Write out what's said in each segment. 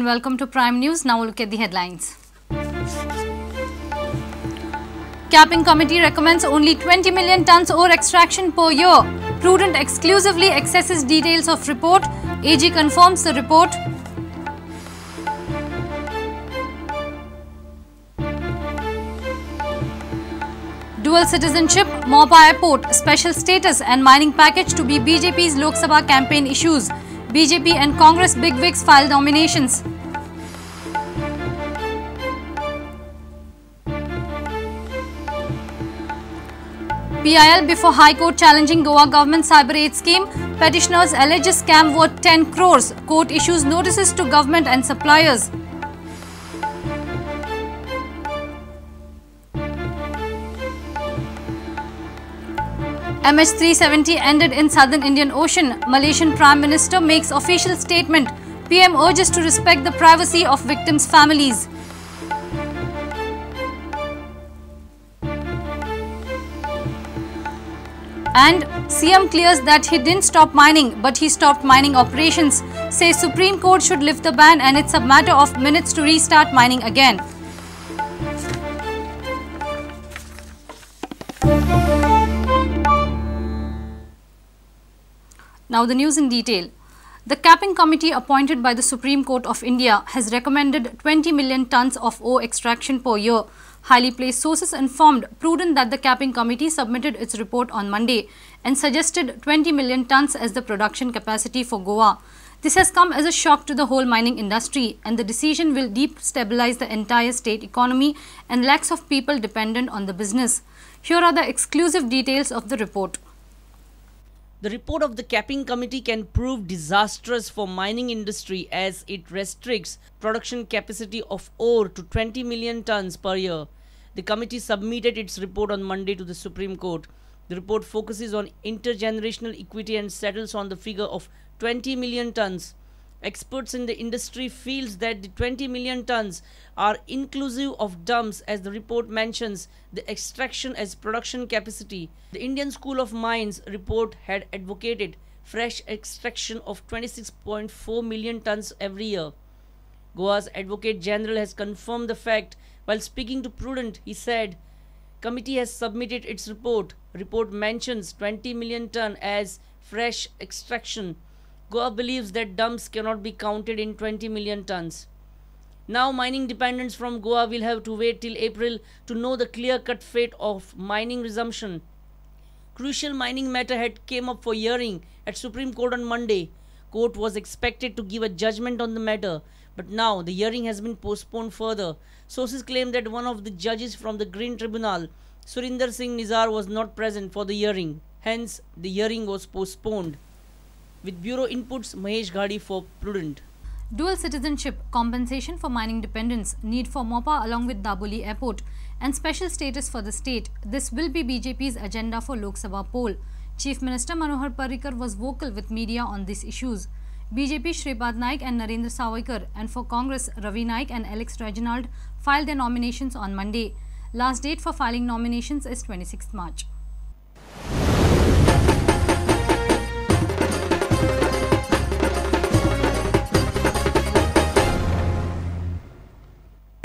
and welcome to Prime News. Now we'll look at the headlines. Capping Committee recommends only 20 million tons ore extraction per year. Prudent exclusively accesses details of report. AG confirms the report. Dual citizenship, Mopa Airport, special status and mining package to be BJP's Lok Sabha campaign issues. BJP and Congress bigwigs file nominations. PIL before High Court challenging Goa government cyber aid scheme. Petitioners allege scam worth 10 crores. Court issues notices to government and suppliers. MH370 ended in Southern Indian Ocean. Malaysian Prime Minister makes official statement. PM urges to respect the privacy of victims' families. And CM clears that he didn't stop mining, but he stopped mining operations. Says Supreme Court should lift the ban and it's a matter of minutes to restart mining again. Now the news in detail. The capping committee appointed by the Supreme Court of India has recommended 20 million tons of ore extraction per year. Highly placed sources informed Prudent that the capping committee submitted its report on Monday and suggested 20 million tons as the production capacity for Goa. This has come as a shock to the whole mining industry, and the decision will destabilize the entire state economy and lakhs of people dependent on the business. Here are the exclusive details of the report. The report of the capping committee can prove disastrous for mining industry as it restricts production capacity of ore to 20 million tons per year. The committee submitted its report on Monday to the Supreme Court. The report focuses on intergenerational equity and settles on the figure of 20 million tons. Experts in the industry feels that the 20 million tons are inclusive of dumps, as the report mentions the extraction as production capacity. The Indian School of Mines report had advocated fresh extraction of 26.4 million tons every year. Goa's Advocate General has confirmed the fact. While speaking to Prudent, he said, "Committee has submitted its report. Report mentions 20 million ton as fresh extraction. Goa believes that dumps cannot be counted in 20 million tons." Now mining dependents from Goa will have to wait till April to know the clear-cut fate of mining resumption. Crucial mining matter had came up for hearing at Supreme Court on Monday. Court was expected to give a judgment on the matter, but now the hearing has been postponed further. Sources claim that one of the judges from the Green Tribunal, Surinder Singh Nizar, was not present for the hearing. Hence, the hearing was postponed. With Bureau inputs, Mahesh Ghadi for Prudent. Dual citizenship, compensation for mining dependents, need for Mopa along with Dabolim Airport and special status for the state. This will be BJP's agenda for Lok Sabha poll. Chief Minister Manohar Parrikar was vocal with media on these issues. BJP Shripad Naik and Narendra Sawaikar and for Congress Ravi Naik and Alex Reginald filed their nominations on Monday. Last date for filing nominations is 26th March.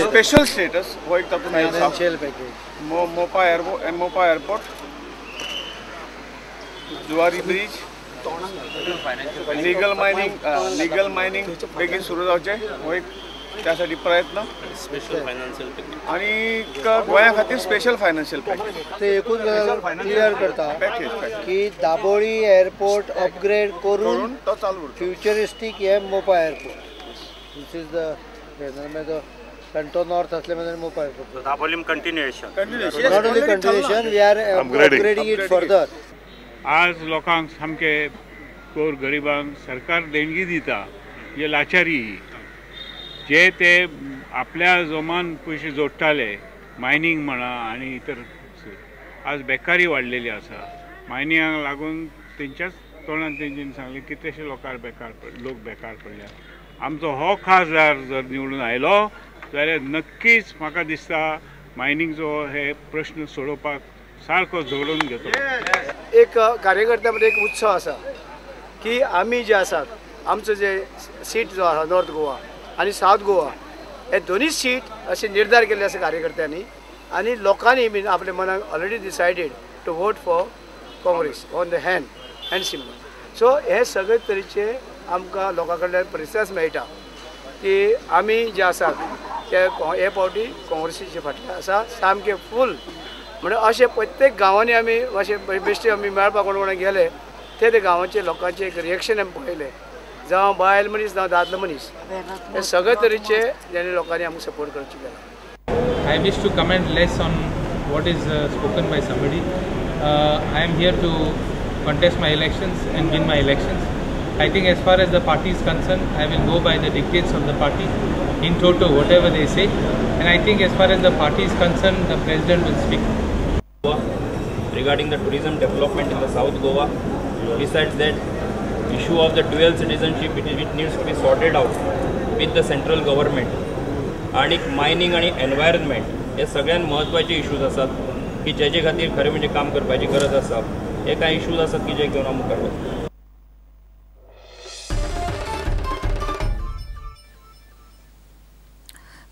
Special status हो एक financial package, Mopa airport, Zuari bridge, legal mining बेगीन सुरू जावचें हो एक त्यासाठी प्रयत्न, special financial package आणि गोंया खातीर स्पेशल फायनान्शियल पॅकेज. ते एकूच क्लियर करता की दाबोळी एअरपोर्ट अपग्रेड करून तो चालू फ्युचरिस्टीक हे Mopa airport. This is the Canto North असल्यामुळे Mopa airport. Dabolim continuation, not only continuation, we are upgrading it further. आज लोकांक सामके गोर गरिबांक सरकार देणगी दिता, हे लाचारी जे ते आपल्या जोमान पयशे जोडटाले मायनींग म्हणा आनी इतर. आज बेकारी वाडलेली आसा, मायनिंगाक लागून तेंच्याच तोंडान तेंच्यांनी सांगलें कितलेशे लोकांक बेकार लोक बेकार पडल्या. आमचो हो खासदार जर निवडून आयलो जाल्यार नक्कीच म्हाका दिसता मायनिंगचो हे प्रश्न सोडोवपाक सारको झगडून घेतलो. एक कार्यकर्त्या मदें एक उत्सव आसा की आमी जे आसात आमचो जे सीट जो आसा नॉर्थ गोवा आनी सावथ गोवा हे दोनूय सीट अशे निर्धार केल्ले आसा कार्यकर्त्यांनी आनी लोकांनी बीन आपल्या मनाक already decided to vote for Congress on the hand and symbol. So हे सगळे तरेचे आमकां लोकां कडल्यान प्रतिसाद मेळटा की आमी जे आसात ते हे फावटी काँग्रेसीचे फाटल्यान आसा सामके फूल. म्हणून अशें प्रत्येक गांवांनी आमी अशें बेश्टे आमी मेळपाक कोण कोणाक गेले ते गांवांचे लोकांचे एक रिएक्शन आमी पळयलें, जावं बायल मनीस जावं दादलो मनीस, हे सगळे तरेचे जेणे लोकांनी आमकां सपोर्ट करचे केला. I wish to comment less on what is spoken by somebody. I am here to contest my elections and win my elections. I think as far as the party is concerned, I will go by the dictates of the party in toto, whatever they say. And I think as far as the party is concerned, the president will speak. Regarding the tourism development in the South Goa, besides that, issue of the dual citizenship, it needs to be sorted out with the central government. आणि mining आणि environment हे सगळ्यात महत्त्वाचे issues आसात की JJ खातीर खरें म्हणजे काम करपाची गरज आसा. हे कांय इश्यूज आसात की जे घेवन हांव मुखार वता.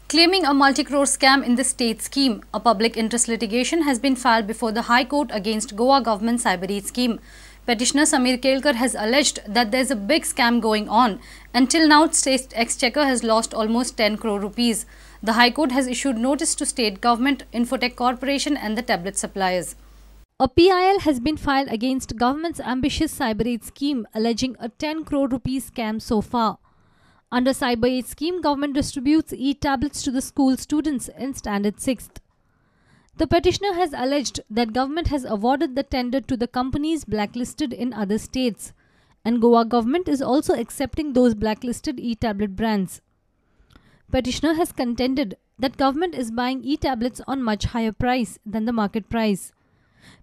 Claiming a multi-crore scam in the state scheme, a public interest litigation has been filed before the High Court against Goa government CyberAid scheme. Petitioner Samir Kelkar has alleged that there is a big scam going on and till now state exchequer has lost almost 10 crore rupees. The High Court has issued notice to state government, Infotech Corporation and the tablet suppliers. A PIL has been filed against government's ambitious CyberAid scheme alleging a 10 crore rupees scam so far. Under CyberAid scheme, government distributes e-tablets to the school students in standard 6th. The petitioner has alleged that government has awarded the tender to the companies blacklisted in other states, and Goa government is also accepting those blacklisted e-tablet brands. Petitioner has contended that government is buying e-tablets on much higher price than the market price.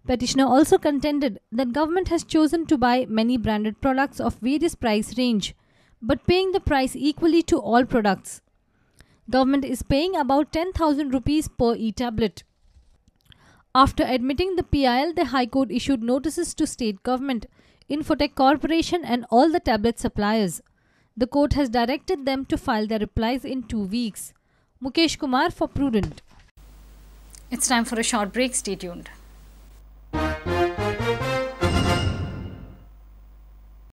Petitioner also contended that government has chosen to buy many branded products of various price range, but paying the price equally to all products. Government is paying about 10,000 rupees per e-tablet. After admitting the PIL, the High Court issued notices to state government, Infotech Corporation and all the tablet suppliers. The court has directed them to file their replies in 2 weeks. Mukesh Kumar for Prudent. It's time for a short break. Stay tuned.